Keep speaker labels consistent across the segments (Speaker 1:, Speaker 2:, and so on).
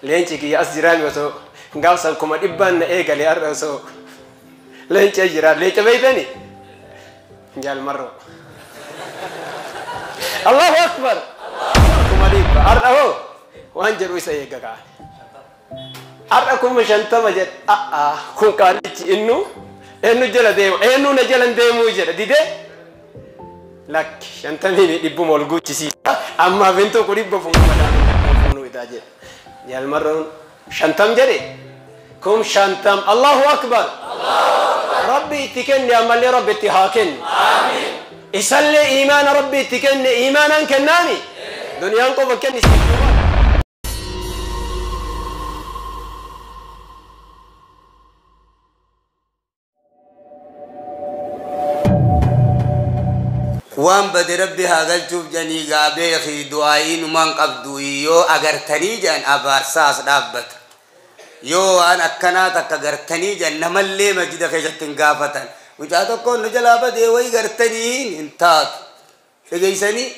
Speaker 1: Leenci kiyya as jiraami osoo gaafsan 100,000 na eegale har'a osoo leenci jira leenca beeytani jaalmarroo Allahu akbar 100,000 har'a hoo waan jedhu isa eegga kaan har'a 50,000 jedha a'a kun qaalichi innu eenyu jala deemu eenyu na jalan deemuu jedha didee lakki 50 ol guuchisiisa ammaaf hin tokko 400 fuunu itaa jedha jaalmarroon 50 jedhe 50,000 Allahu akbar rabbi itti kenne ammallee rabbi itti haa kennu isallee iimaana rabbi itti kenne iimaanaan kennaami duniyaan qofa kenni.
Speaker 2: Waan bade rabbi haa galchuuf janii gaabeeki du'aa'iinumaan qabdu yoo agartanii jedhan abaarsaas dhaabbata yoo waan akkanaa takka gartanii jedhan namallee masjida keessatti hin gaafatan mucaa tokkoon nu jalaa badee wayi gartanii hin taatu dhageessanii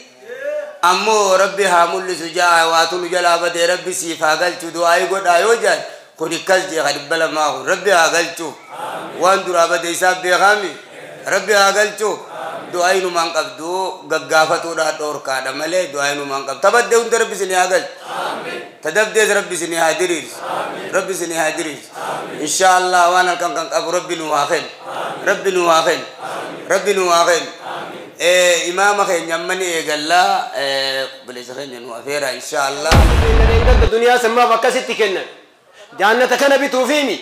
Speaker 2: ammoo rabbi haa mul'isu ja'a waatu nu jalaa badee rabbi siif haa galchu du'aa'ii godhaa yoo jedhan kun akkas jeeqa 200 kun rabbi haa galchuuf waan duraa badee isaaf beekaami rabbi haa galchuuf du'aa'iinumaan qabdu gaggaafatuudhaan dhoorkaadha malee du'aa'iinumaan qabdu tabaddee hunda rabbi isinii haa galchu tadabdees rabbi isinii haa diriirsu rabbi isinii haa diriirsu insha Allah waan halkan kan qabu rabbi nuu haa kennu rabbi nuu haa kennu rabbi nuu haa kennu imaama keenya amma ni eegallaa obboleessa keenya nuu afeera insha Allah.
Speaker 1: Duniyaa sammaaf akkasitti kennan jaannata kana bituufiimi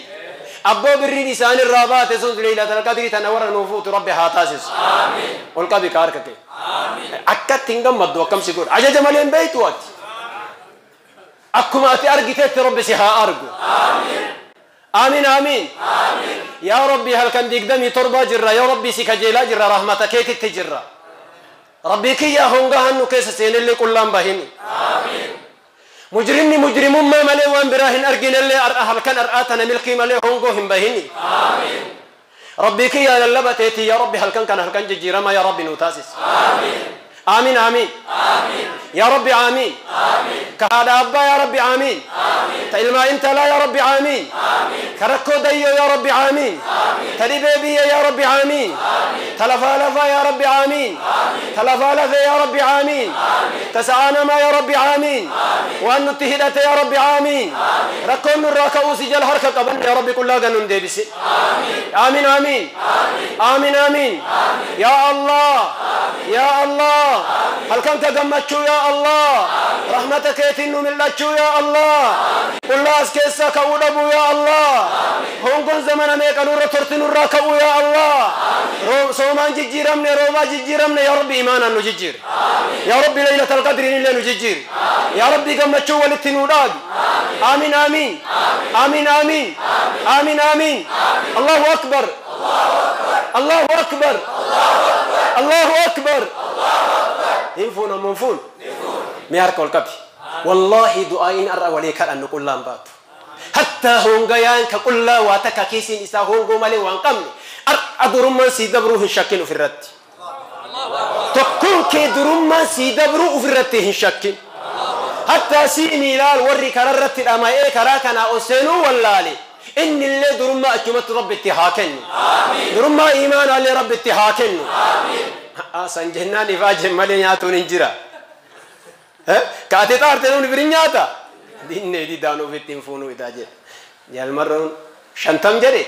Speaker 1: abboo birriin isaan irraa baate sun leelatal qadrii tana warra nuu fuutu rabbi haa taasisu ol qabi ka harka kee akkatti hin gammaddu akkam si godha ajaja malee hin beeytu ati akkuma ati argitetti rabbi si haa argu amiin amiin yaa rabbi halkan 27 jirra yaa rabbi si kajeelaa jirra rahmata keetitti jirra rabbii kiyyaa honga hannu keessa seenillee qullaan bahini mujrimni mujrimummaa malee waan biraa hin arginellee halkan har'aa tana milkii malee hongoo hin bahini rabbii kiyyaa lallabateeti yaa rabbi halkan kana halkan jijjiirama yaa rabbi nuu taasis amiin amiin yaa rabbi amiin ka haadha abbaa yaa rabbi amiin ta ilmaa intalaa yaa rabbi amiin ka rakkoo dayyoo yaa rabbi amiin ta dhibee biyya yaa rabbi amiin ta lafaa lafaa yaa rabbi amiin ta lafaa lafee yaa rabbi amiin ta sa'aa namaa yaa rabbi amiin waan nutti hidhate yaa rabbi amiin rakkoon nurraa ka'uu si jala harka qabanne yaa rabbi qullaa gannuun deebise amiin amiin amiin amiin yaa Allah yaa Allah halkan ka gammachuu yaa Allah rahmata keetiin nu mil'achuu yaa Allah qullaa as keessaa ka'uu dhabuu yaa Allah hongoon zamana meeqa nurra torti nurraa ka'uu yaa Allah soomaan jijjiiramne roobaa jijjiiramne yaa rabbi imaanaan nu jijjiir yaa rabbi laylatal qadriin illee nu jijjiir yaa rabbi gammachuu walitti nuu dhaabi amiin amiin amiin amiin amiin amiin Allahu akbar Allahu akbar Allahu akbar hin fuun ammoo hin fuun mee harka ol qabi wallaahi du'aa'iin har'a walii kadhannu qullaan baatu hattaa hongayaan ka qullaa waa takka kiisiin isaa hongoo malee waan qabne har'a durummaan sii dabruu hin shakkin ofirratti tokkoon kee durummaan sii dabruu ofirratti hin shakkin hattaa sii miilaal warri kararratti dhama'ee karaa kanaa ol seenuu wallaale inni illee durummaa achumatti rabbitti haa kennu durummaa iimaanaallee rabbitti haa kennu san jennaan ifaa malee nyaatuun hin jira kaatee xaarte namni birin nyaata dinnee didaan ofitti hin fuunuu itaa jedha jaalmarroon 50 jedhe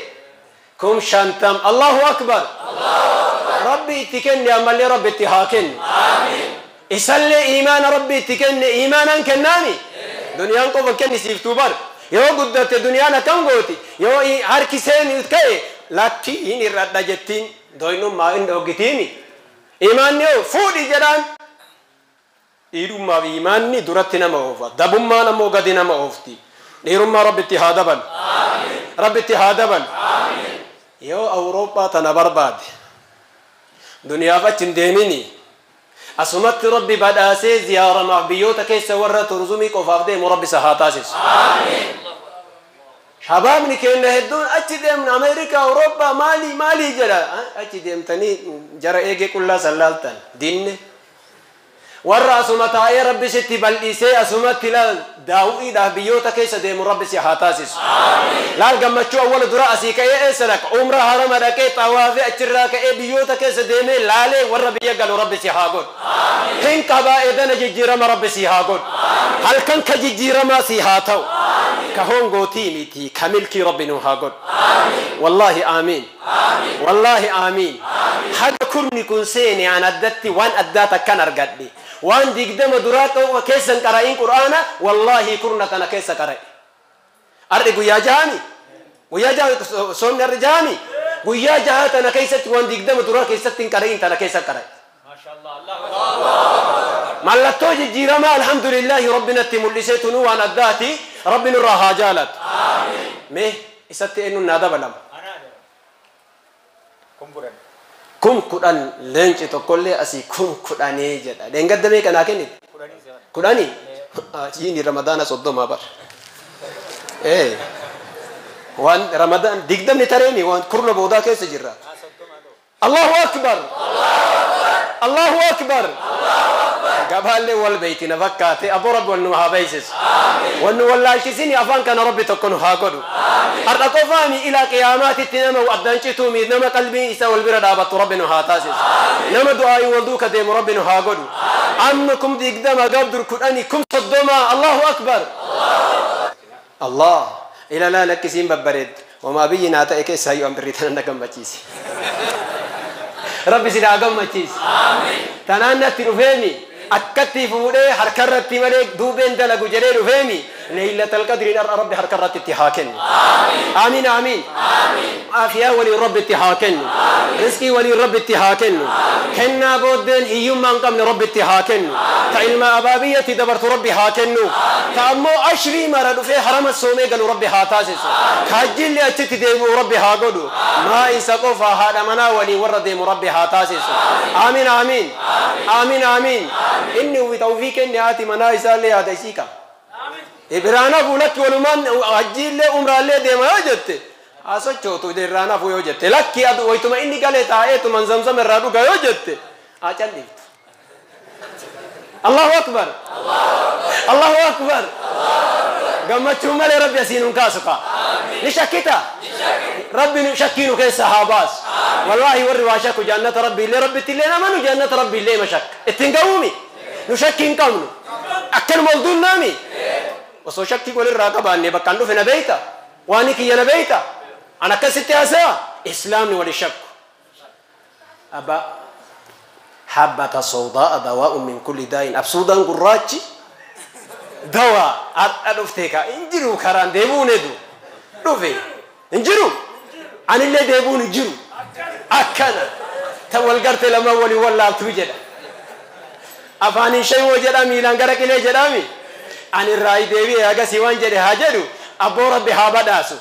Speaker 1: 50,000 Allahu akbar rabbi itti kenne ammallee rabbi itti haa kennu isallee iimaana rabbi itti kenne iimaanaan kennaami duniyaan qofa kennisiiftuu bar yoo guddatte duniyaan akkam gooti yoo harki seen ka'e lakki hin irradha jettiin doynummaa hin dhoggitiimi iimaanni yoo fuudhi jedhaan dhiirummaaf iimaanni duratti nama oofa dabummaan ammoo gadi nama oofti dhiirummaa rabbitti haa dabalu rabbitti haa dabalu yoo awurooppaa tana barbaade duniyaaf achi hin deemini asumatti rabbi badhaasee ziyaaramaaf biyyoota keessa warra turizimii qofaaf deemu rabbi isa haa taasisu shabaabni keenya hedduun achi deemna ameerikaa awurooppaa maalii maalii jedha achi deemtanii jara eegee qullaa sallaaltan dinne Warra asuma taa'ee rabbi sitti bal'isee asumatti laal daawwiidhaaf biyyoota keessa deemu rabbi si haa taasisu. Laal gammachuu awwala dura asii ka'ee eessa dhaqa? Umra harama dhaqee xawaafee achirraa ka'ee biyyoota keessa deemee laalee warra biyya galu rabbi si haa godhu. Hin qabaa edana jijjiirama rabbi si haa godhu. Halkan ka jijjiiramaa si haa ta'u. Ka hongootii miti ka milkii rabbi nu haa godhu. Wallaahi aamiin. Wallaahi aamiin. Haga kurni kun seene an addatti waan addaa takkan argadhe. Waan 20 duraa ta'u keessan qara'in qur'aana wallaahi kurna tana keessa qara'e. Arri guyyaa jahami? Guyyaa jaha soomni arri jahami? Guyyaa jaha tana keessatti waan 20 duraa keessatti hin qara'in tana keessa qara'e. Mallattoo jijjiiramaa alhamdulillahi rabbi natti mul'isee tunuu waan addaati rabbi nurraa haa jaalatu. Mee isatti eenyuun naa dabalama? 10,000 leenci tokkollee asii 10,000 jedha. Dheengadda meeqa naa kennite? 10? Jiini Ramadaana 30 bar. Waan Ramadaan 20 tareemi waan kurna boodaa keessa jirra. Allahu akbar! Allahu akbar! Gabaallee wal beeyti na fakkaate aboo rabbi wal nu haa beeysisu. Wal nu wallaalchisini afaan kana rabbi tokko nu haa godhu. Har'a qofaami ilaa qiyaamaatitti nama addaan cituumi nama qalbiin isaa wal bira dhaabattu rabbi nu haa taasisu. Nama du'aayii wal duuka deemu rabbi nu haa godhu. Amma 20,000 gabdur 10 30,000 Allahu akbar. Allah ila laa lakkisiin babbareeddu. Wamaa biyyi naa ta'e keessaa iyyuu an birrii tana na gammachiise. Rabbi si haa gammachiise. Tanaan natti dhufeemi akkatti fuudhee harkarratti malee duubeen dalagu jedhee dhufeemi leeylatal qadriin har'a rabbi harkarratti itti haa kennu. Aamiin aamiin. Aafiyaa waliin rabbi itti haa kennu. Rizqii waliin rabbi itti haa kennu. Kennaa booddeen hiyyummaa hin qabne rabbi itti haa kennu. Ta ilma abaabiyyatti dabartu rabbi haa kennu. Ta ammoo ashrii mara dhufee harama soomee galu rabbi haa taasisu. Kaajjilli achitti deebi'u rabbi haa godhu. Maa isa qofa haadha manaa waliin warra deemu rabbi haa taasisu. Aamiin aamiin. Aamiin aamiin. Inni tawfii kenne haati manaa isaallee yaada isii qaba. Biraanaafuu lakki walumaan hajjiillee umraallee deema yoo jette haa sochootu irraanaafuu yoo jette lakki adu wayituma inni galee taa'eetuman zamzam irraa dhuga yoo jette haa calliftu. Allahu akbar. Allahu akbar. Gammachuu malee rabbi asiin hin kaasu kaa. Ni shakkita? Rabbi nu shakkii nu keessa haa baasu. Wallaahi warri waa shakku jannata rabbi illee rabbitti illee namanu jannata rabbi illee ma shakka. Ittiin ga'uumi. Nu shakkii hin qabnu. Akkanuma ol duunnaami. Osoo shakkii walirraa qabaanne bakka an dhufe na beeyta. Waan kiyya na beeyta. An akkasitti haasa'a. Islaamni wali shakku. Abba habbata sawdaa dawaa'un min kulli daa'in. Absuudaan gurraachi dawaa har'a dhuftee kaa hin jiru karaan deebi'uun hedu dhufe hin jiru. Anillee deebi'uun hin jiru. Akkana ta wal garte lama walii wallaaltuu jedha. Afaaniin shaymoo jedha miilaan gara qilee jedhaami. Ani irraa deebi'ee agasii waan jedhe haa jedhu abboo rabbi haa badhaasu.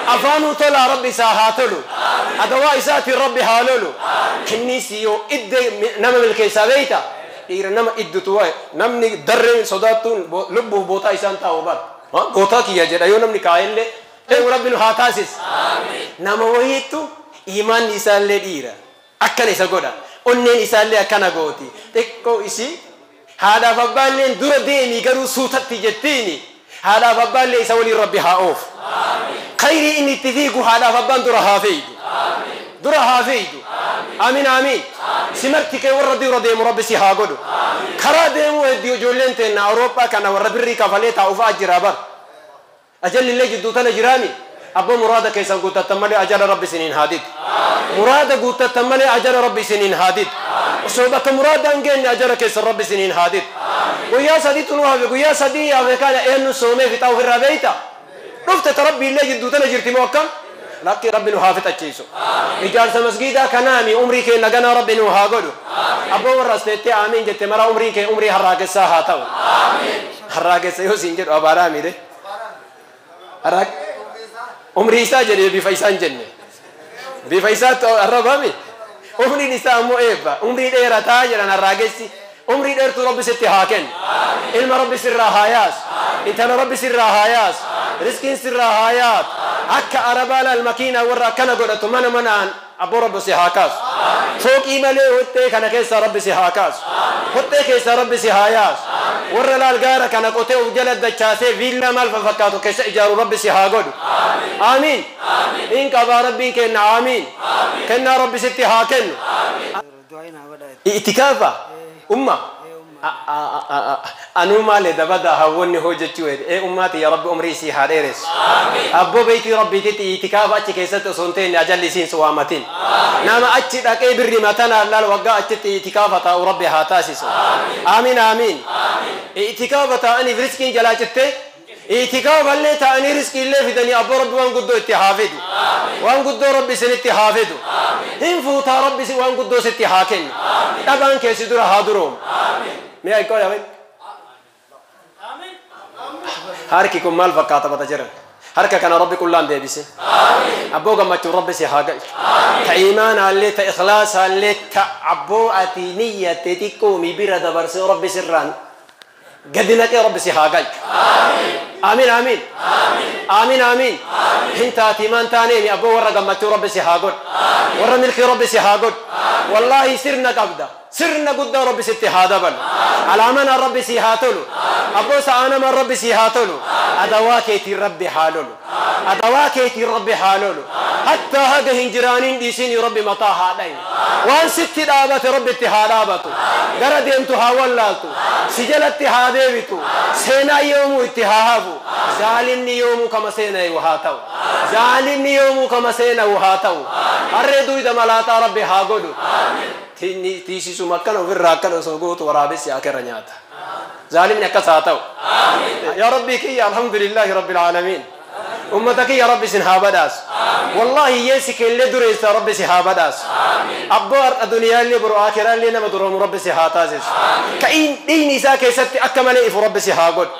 Speaker 1: Afaanuu tolaa rabbi isaa haa tolu. Adawaa isaatiin rabbi haa lolu. Kinniisi yoo idde nama milkeessaa beeyta. Dhiira nama iddutu waa'e namni darreen sodaattuun lubbuuf bootaa isaan taa'u bara. Gootaa kiyya jedha yoo namni kaa'ellee rabbi nu haa taasis. Nama wayiittu imaanni isaallee dhiira. Akkana isa godha. Onneen isaallee akkana gooti. Xiqqoo isii haadhaaf abbaalleen dura deemi garuu suutatti jettiini. Haadhaaf abbaallee isa waliin rabbi haa oofu. Khayrii inni itti fiigu haadhaaf abbaan dura haa fiigu. Dura haa fiigu. Amiin amiin. Simarti kee warra dura deemu rabbi si haa godhu. Karaa deemuu hedduu ijoolleen teenna Awurooppaa kana warra birrii kafalee taa'uuf jira bar. Ajalli illee jidduu tana jiraami. Abboo muraada keessan guuttattan malee ajala rabbi isiniin haa didu. Muraada guuttattan malee ajala rabbi isiniin haa didu. Osoo bakka muraada hin geenye ajala keessan rabbi isiniin haa didu. Guyyaa sadiitu nu hafe guyyaa sadii hafe kana eenyu soomee fixaa ofirraa beeyta. Dhufte ta rabbi illee jidduu tana jirti moo akkam? Lakki rabbi nu haa fixachiisu. Ijaarsa masgiidaa kanaami umrii kee naganaa rabbi nu haa godhu. Abboo warra as teettee aamiin jette mara umriin kee umrii harraagessaa haa ta'u. Harraagessa yoo siin jedhu abaaraa miire. Umrii isaa jedhee bifa isaa hin jenne. Bifa isaatti arrabame. Umriin isaa ammoo eebba. Umrii dheerataa jedhan harraagessi. Umrii dheertuu rabbi sitti haa kennu. Ilma rabbi sirraa haa yaasu. Intala rabbi sirraa haa yaasu. Riskiin sirraa haa yaatu. Akka arabaa laal makiinaa warra akkana godhatu mana manaan abboo rabbi si haa kaasu. Fooqii malee hottee kana keessaa rabbi si haa kaasu. Hoxxee keessa rabbi si haa yaasu. Warra laal gaara kana qotee of jala dachaasee viillaa maal fakkaatu keessa ijaaru rabbi si haa godhu. Aamiin. In qabaa rabbiin kenna aamiin. Kennaa rabbi sitti haa kennu. Itikaafa umma. Anuu maalee dabada hawwanni hojjechuu hedhe ummaati yaa rabbi umrii isii haa dheeressu. Abboo beektii rabbiititti itikaafa achi keessatti osoo hin ta'in ajalli isiin si waamatin. Nama achi dhaqee birri matanaan laal waggaa achitti itikaafa taa'u rabbi haa taasisu. Aamiin aamiin. Itikaafa taa'aniif riskiin jalaa cittee itikaafa illee taa'anii riskii illee fidanii abboo rabbi waan guddoo itti haa fidu. Waan guddoo rabbi isinitti haa fidu. Hin fuutaa rabbi waan guddoo sitti haa kennu. Dhabaan keessi dura haa duroomu. Mi'a ikoo yaabin. Harki kun maal fakkaata bata jiran. Harka kana rabbi qullaan deebise. Abboo gammachuu rabbi si haa galchu. Ta iimaanaallee ta ikhlaasaallee ta abboo ati niyyatte xiqqoomi bira dabarsee rabbi sirraan gadi naqee rabbi si haa galchu. Amiin amiin. Amiin amiin. Hin taati maan taaneemi abboo warra gammachuu rabbi si haa godhu. Warra milkii rabbi si haa godhu. Wallaahi sirna qabda. Sirna guddaa rabbi sitti haa dabalu. Alaamanaan rabbi si haa tolu. Abboo sa'aanamaan rabbi si haa tolu. Adawaa keetiin rabbi haa lolu. Adawaa keetiin rabbi haa lolu. Hattaa haga hin jiraaniin dhiisinii rabbi mataa haa dhayin. Waan sitti dhaabate rabbi itti haa dhaabatu. Gara deemtu haa wallaaltu. Si jalatti haa deebitu. Seenaa yoomuu itti haa hafu. Zaalimni yoomuu kama seenaa haa ta'u. Zaalimni yoomuu kama seenaa haa ta'u. Harree duyda malaataa rabbi haa godhu. Tiisisuma akkana ofirraa akkana osoo gootu waraabessi akirra nyaata. Zaalimni akkas haa ta'u. Yaa rabbii kiyya alhamdulillaahi rabbil aalamiin. Ummata kiyya rabbi isin haa badhaasu. Wallaahi hiyyeessi keellee dureessa rabbi si haa badhaasu. Abboo har'a duniyaallee boru akiraallee nama duroomu rabbi si haa taasisu. Ka'iin dhiigni isaa keessatti akka malee ifu rabbi si haa godhu.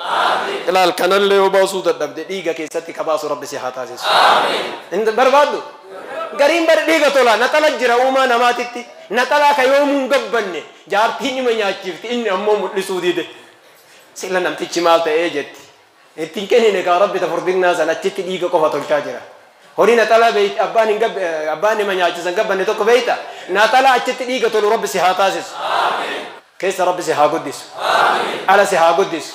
Speaker 1: Ilaal kanallee yoo baasuu dadhabde dhiiga keessatti ka baasu rabbi si haa taasisu. Hin barbaaddu? Gariin bar dhiiga tola naxala jira uumaa namaatitti. Naxalaa ka yoomuu hin gabbanne jaartiin ima nyaachifti inni ammoo mul'isuu dide. Sila namtichi maal ta'ee jetti. Ittiin kennine kaa rabbi ta furdinnaa san achitti dhiiga qofa tolchaa jira. Horii naxalaa abbaan ima nyaachisan gabbanne tokko beeyta. Naxalaa achitti dhiiga tolu rabbi si haa taasisu. Keessa rabbi si haa guddisu. Ala si haa guddisu.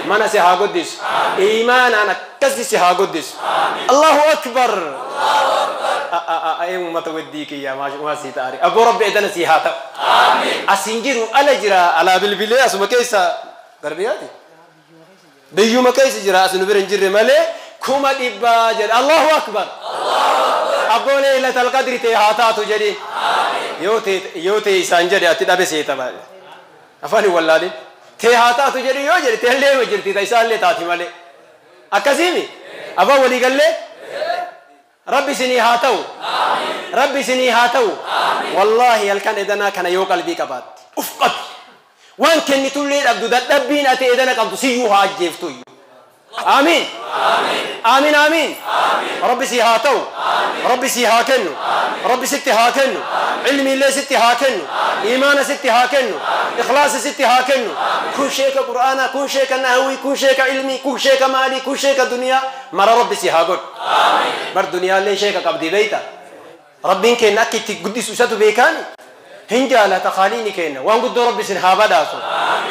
Speaker 1: Mana si haa guddisu. Iimaanaan akkasi si haa guddisu. Allahu akbar. Uummata weddii kiyya maa sii ta'ari. Abboo rabbi edana sii haa ta'u. Asin jiru ala jira alaa bilbilee asuma keessa garbiyaati. Biyyuma keessa jira asinu bira hin jirre malee 100,000 jedhe. Allahu akbar. Abboo leelatal qadri ta'e haa taatu jedhi. Yoo ta'e isaan jedhe ati dhabe seeta malee. Afaan hin wallaalin. Ta'e haa taatu jedhi yoo jedhe ta'ellee ma jirti ta isaallee taati malee. Akkasiimi afaan walii gallee. Rabbi isinii haa ta'u. Rabbi isinii haa ta'u. Wallaahi halkan edanaa kana yoo qalbii qabaatte. Uf qabdi. Waan kennitullee dhabdu dadhabbiin ati edana qabdu siyyuu haa ajjeeftu iyyuu. Aamiin. Aamiin aamiin. Rabbi sii haa ta'u. Rabbi sii haa kennu. Rabbi sitti haa kennu. Ilmi illee sitti haa kennu. Iimaana sitti haa kennu. Ikhlaasa sitti haa kennu. Kun sheeka Qur'aanaa, kun sheeka nahwii, kun sheeka ilmii, kun sheeka maalii, kun sheeka duniyaa. Mara rabbi sii haa godhu. Bar duniyaallee sheeka qabdi beeyta. Rabbiin kenna akka itti guddisu isatu beekaani. Hin jaalata qaaliini kenna. Waan guddoo rabbi isin haa badhaasu.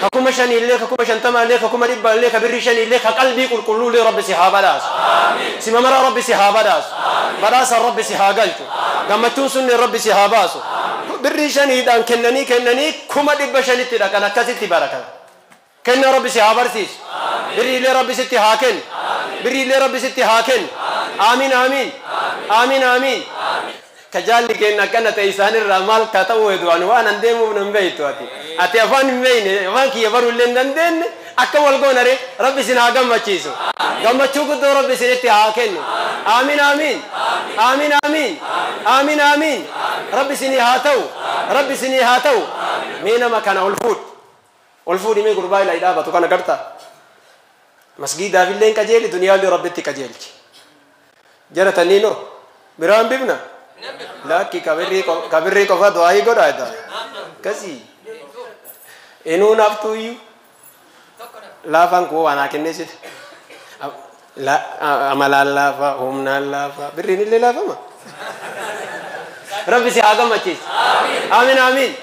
Speaker 1: Ka 5,000 illee, ka 50,000 illee, ka 100,000 illee, ka 5 illee, ka qalbii qulqulluu illee rabbi si haa badhaasu. Sima mara rabbi si haa badhaasu. Badhaasaan rabbi si haa galchu. Gammachuun sunni rabbi si haa baasu. 5,000 kennanii 500,000 dhaqan akkasitti barakan. Kenna rabbi si haa barsiisu. Birri illee rabbi sitti haa kennu. Birri illee rabbi sitti haa kennu. Aamiin aamiin. Aamiin aamiin. Kajaalli kenna akkana ta'e isaanirraa maal ka ta'u hedu ani waan an deemuuf nan beeytu ati. Ati afaan hin beeyne afaan kiyya baruu illee hin dandeenye akka wal goonare rabbi isin haa gammachiisu. Gammachuu guddoo rabbi isinitti haa kennu. Aamiin aamiin. Aamiin aamiin. Aamiin aamiin. Rabbi isinii haa ta'u. Rabbi isinii haa ta'u. Mee nama kana ol fuudhi. Ol fuudhi mee gurbaa ilaa dhaabatu kana gartaa. Masgiidaaf illee hin qajeeli duniyaallee rabbitti qajeelchi. Jara tanniinoo biraan bifna. Lakki kabirrii qofa du'aayii godhaa jedha. Akkasii. Inuu naftuu iyyuu. Laafaan koo waan haa kennee sila. Amalaan laafa, humnaan laafa, birriin illee laafama. Rabbi si haa gammachiisu. Amiin amiin.